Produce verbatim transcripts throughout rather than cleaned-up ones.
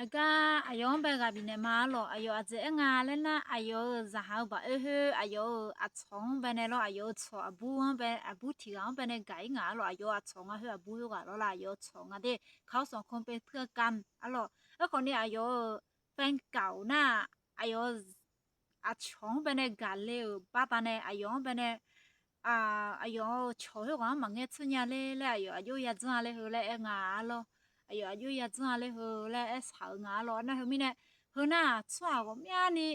Aqgar aqyawf-anr bae ghaq bifnaeq ma arlawq. Aqyawf aqjeq aer nga laer nar, aqyawf-euq zaqhaq-eu baq oer khoer, aqyawf-euq aqcawq-anr baenae lawr, aqyawf-euq tsawq aqbur-anr bae, aqbur tiq ghaq-anr baenae gaq-ir nga arlawq. Aqyawf-euq aqcawq nga khoer, aqbur khoerghaq lawr la, aqyawf-euq tsawq nga de. เขาสองคนเป็นเพื่อนกัน arlawq. Aerkhawf ni aqyawf-euq แฟนเก่า nar, aqyawf aqcawq-anr baenae gaqle-euq baqdanae aqyawf-anr baenae, aqyawf-euq cawq khoerghaq-anr maqngaer tseur nya ler laer, aqyawf aqjox yadzanr-a ler heu laer aer nga arlawq. Aqyawf aqjox yadzanr-a ler heu laer aer shaq-eu nga arlawq. Nar heu mirnae, heu nar-aq tsawrhaq ghawqmyani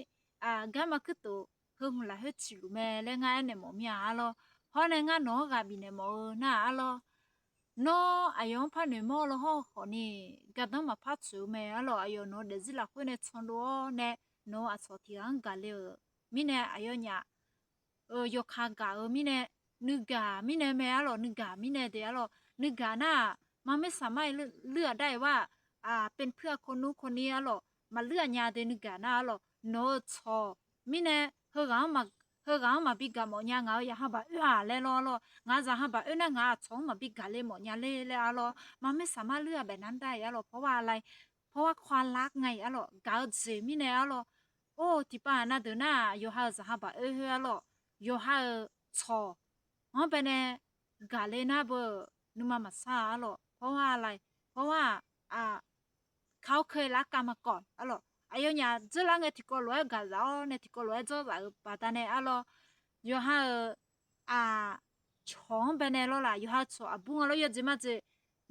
garma kuirtof heu hmq lafkhoer ciqluf mae laer ngar aernaeq mawf mir-a arlawq. Hawr nae ngar nawq-anr ghaq bifnaeq mawf-eu nar-aq arlawq, nawr aqyawf-anr par noeqmawr law hawr-eu khawf ni, gardanr maqpar tsoeq-eu mae arlawq. Aqyawf nawq-eu daefzir lafkhoer nae candov-awr nae, nawq-eu aqcawq tiq ghaq-anr gaqle-euq mirnae, aqyawfnyaf-euq yawkaq gaq-eu mirnae, nuigaq mirnae mae arlawq. Nuigaq mirnae de arlawq. Nuigaq nar-aq, marmaer saqmar-aer luir-aq dar-iq war-aq, เป็นเพื่อนคนนู้นคนนี้ arlawq, maqluir-aq nya de. Nuigaq nar arlawq, nawq-eu tsawq mirnae, heughaq-anr maqbi gaq mawf nya, ngaq-euq zaqha baq oer-aq laer lawr arlawq. Ngaq-euq zaqha baq oer nar, ngaq-euq aqcawq-anr maqbi gaqle mawf nya ler laer arlawq. Marmaer saqmar luir-aq baef nar dar-iq arlawq. เพราะว่าอะไร เพราะว่าความรักไง arlawq. Gaq-eu jeq mirnae arlawq. Or, tiqpav aqnav deuq nar-aq, yawqha-euq zaqha baq oer khoer arlawq, yawqha-euq tsawq-anr baenae gaqle nar beu, nuima maqsar-a arlawq. เพราะว่าอะไร เพราะว่า เขาเคยรักกันมาก่อน arlawq. Aqyawfnyaf dzeurlar ngae tiqkawv lof-aer gaqzaf-awr nae tiqkawv lof-aer dzawrzaf-euq baqdanae arlawq, yawqha-euq aqcawq-anr baenae lawr laf, yawqha-euq tsawq aqbur nga lawr, yawjeq majeq.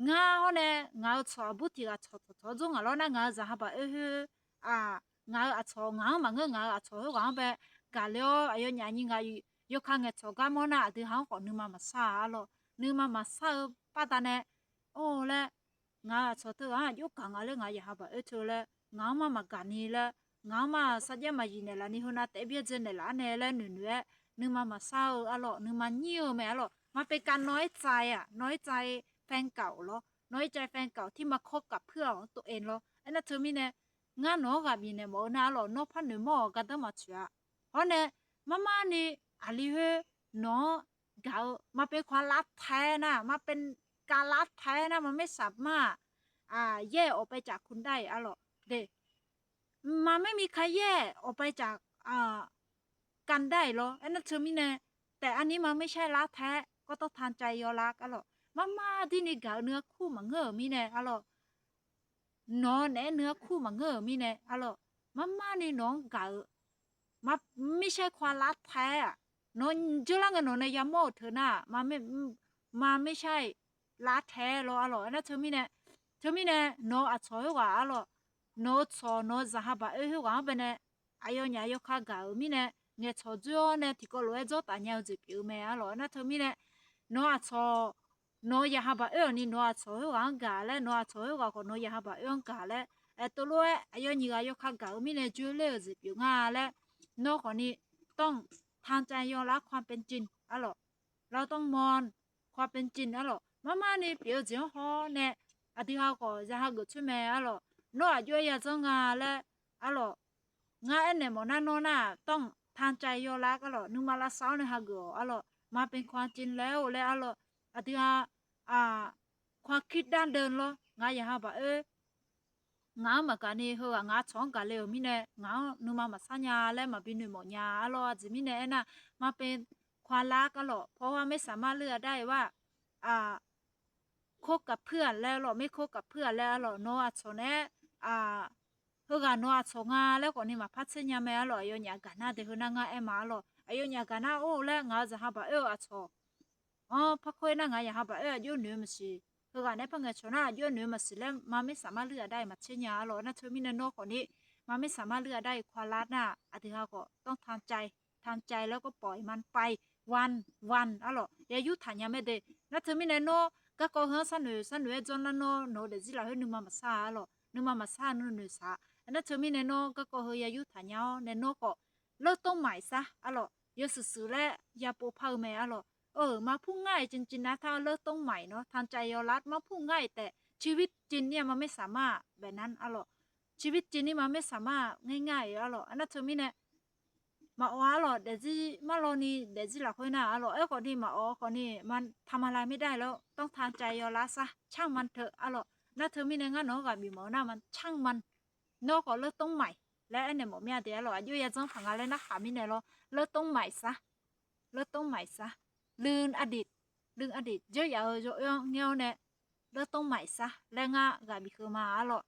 Ngar hawr nae ngaq-euq tsawq aqbur tiq ghaq tsawq tawqtawq dzawr ngaq lawr nar, ngaq-euq zaqha baq oer khoer, ngaq-euq aqcawq ngaq-anr maqngeur, ngaq-euq aqcawq khoerghaq-anr bae gaqle-awr, aqyawfnyaf nyi ngaq yawkaq ngaeqcawq gar mawr nar, aqdui ha-anr khawf nuima maqsar-a arlawq. Nuima maqsar-eu baqdanae, or laer, ngaq-euq aqcawq teughaq-anr aqjox gaq nga laer ngaq-euq zaqha baq oer teu laer, ngaq-anr mar maqgaq ni laer, ngaq-anr mar sarjax maqzif naeqlaf ni, heunav taef byaerdzae naeqlaf-ar nae laer noeqnoeq-aer, nuima maqsar-eu arlawq, nuima nyir-eu mae arlawq. มันเป็นการน้อยใจ อ่ะ น้อยใจแฟนเก่า lawr, น้อยใจแฟนเก่าที่มาคบกับเพื่อนของตัวเอง lawr. Aernar teumirnae, ngar nawq-anr ghaq bifnaeq mawf-eu nar arlawq, nawr par noeqmawr-awq, gardanr maqtsoeq-a. Hawr nae, marmar ni aqli khoer nawq-anr gaq-eu มันเป็นความรักแท้ nar, มันเป็นการรักแท้ nar, มันไม่สามารถ แยกออกไปจากคุณได้ arlawq de. มันไม่มีใครแยกออกไปจากกันได้ lawr. Aernar teumirnae, แต่อันนี้มันไม่ใช่รักแท้ ก็ต้องทำใจยอมรับ arlawq. Marmar dirni gaq-eu nuima kur maqngeur-euq mirnae arlawq, nawq naeq-aer nuima kur maqngeur-euq mirnae arlawq, marmar ni nawq-anr gaq-eu ไม่ใช่ความรักแท้ อ่ะ. Nawq dzeurlar ngae nawq nae yamawr-euq teu nar-aq, มันไม่ใช่รักแท้ lawr arlawq. Aernar teumirnae, teumirnae nawq-eu aqcawq khoerghaq arlawq, nawq-eu tsawq nawq-eu zaqha baq oer khoerghaq-anr baenae aqyawfnyaf yawkaq gaq-euq mirnae, ngaeqcawq dzoer-awr nae tiqkawv lof-aer dzawrtaf nya-eu jeq pyeuf-eu mae arlawq. Aernar teumirnae, nawq-eu aqcawq nawq-eu zaqha baq oer-awq ni, nawq-eu aqcawq khoerghaq-anr gaq laer, nawq-eu aqcawq khoerghaq khawf nawq-eu zaqha baq oer-anr gaq laer, aertov lof-aer aqyawf nyiq ghaq yawkaq gaq-eu mirnae dzoerler-eu jeq pyeuf nga laer, nawr khawf ni tawr-anr ทำใจยอมรับความเป็นจริง arlawq, เราต้องมองความเป็นจริง arlawq. Marmar ni pyeuf-eu jeq-anr haw-awr nae, aqdui ha khawf zaqha geuf tsoer mae arlawq. Nawr aqjox-aer yadzanr nga laer arlawq, ngar aernaeq mawf nar, nawr nar-aq, tawr-anr ทำใจยอมรับ arlawq, nuima lavsav-awr nae hageuf-awq arlawq, มันเป็นความจริงแล้ว laer arlawq. Aqdui ha, ความคิดดั้งเดิม lawr, ngaq-eu zaqha baq oer, ngaq-anr maqgaq ni heughaq ngaq-eu tsawq-anr gaqle-euq mirnae, ngaq-anr nuima maqsar nya laer maqbi noeqmawf nya arlawq. Aqjeq mirnae aernar, มันเป็นความรัก arlawq, เพราะว่าไม่สามารถเลือกได้ว่า คบกับเพื่อน laer arlawq, ไม่คบกับเพื่อน laer arlawq, nawq-eu aqcawq naeq-aer, 好 heughaq nawq-eu aqcawq nga laer khawf ni maqpar tser nya mae arlawq. Aqyawfnyaf gaq nar de, heu nar ngar aer ma arlawq. Aqyawfnyaf gaq nar or laer, ngaq-eu zaqha baq oer-eu aqcawq-anr par khoer nar, ngaq-eu zaqha baq oer aqjox noeq-eu maqsiq, heughaq naeq-aer par ngaeqcawq nar aqjox noeq-eu maqsiq laer, มันไม่สามารถเลือกได้ maqtser nya arlawq. Aernar teumirnae nawr khawf ni, มันไม่สามารถเลือกได้ ความรัก nar, aqdui ha khawf tawr-anr ทำใจ, ทำใจ แล้วก็ปล่อยมันไป วันวัน arlawq, ya yurtaq nya mae de. Nar teumirnae nawr garkawv heu-anr sharnoeq sharnoeq-aer dzawr nar, nawr nawq-eu daefzir lafkhoer nuima maqsar-a arlawq, nuima maqsar-a, nuinoeq saq. Nar teumirnae nawr garkawv heu ya yurtaq nya-awr nae, nawr khawf เริ่มต้นใหม่ซะ arlawq, yawshuif shuif laer ya pov par-eu mae arlawq. เออ มันพูดง่ายจริงๆนะ ถ้าเริ่มต้นใหม่เนาะ ทำใจยอมรับ มันพูดง่าย แต่ชีวิตจริงเนี่ยมันไม่สามารถแบบนั้น arlawq, ชีวิตจริงนี่มันไม่สามารถง่ายๆ arlawq. Nar teumirnae maqawf arlawq, daefzir marlawni daefzir lafkhoer nar arlawq, aerkhawf ni maqawf khawf ni, มันทำอะไรไม่ได้แล้ว ต้องทำใจยอมรับซะ ช่างมันเถอะ arlawq. Nar teumirnae ngar nawq-anr ghaq bif mawf-eu nar, มันช่างมัน Nawr khawf เริ่มต้นใหม่ laer aernaeq mawf mir-a de arlawq. Aqjox yadzanr paq nga laer narhaq mirnae lawr, เริ่มต้นใหม่ซะ, เริ่มต้นใหม่ซะ. ลืมอดีต, ลืมอดีต jawryaf-eu yawoer-anr ngaer-awr nae เริ่มต้นใหม่ซะ laer ngar ghaq bif keuv ma arlawq.